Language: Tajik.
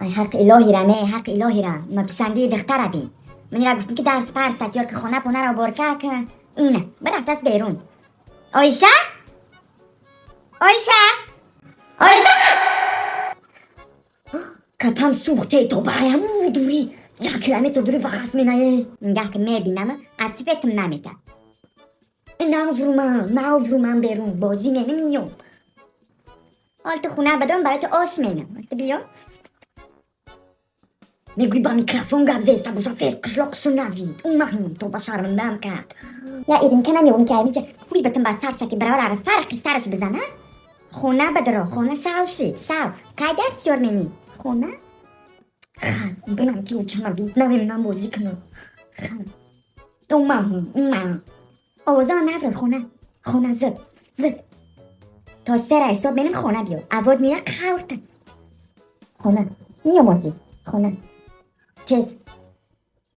Ай, ҳаққи илоҳира, не, ҳаққи илоҳира, нописандии духтара бин. Ман ира гуфтам, ки дарс парс татёр, ки хона понара уборка кун. Ина бирафтааст берун. Оиша, Оиша, Оиша, капам сӯхте. То ба ҳаму дурӣ, 1 километр дурӣ вахас менае. Нгаҳ ки мебинам, ответам наметад. Навруман, навруман, берун бозӣ менам, миём. Ҳол ту хона бадом, барои ту ош менам. Ту биё. Мегӯй, ба микрофон гап зеста боша, фес қишлоқ шунавид. Умаҳм то ба шармандаам кард. Я иринка намеон, ки аймиҷа ҳуй батам ба сарча, ки баровар фарқи сараш бизана. Хона бадро, хона шав шид, шав. Кай дарс ёр менӣ? Хона бинам, ки учама бин, намемонам бозӣ кунам. Умаҳм, умаҳм, овозама наврор. Хона, хона, зид, зид, то сера ҳисоб менам. Хона биё, авод мея қаврта. Хона меомозӣ, хона, тез.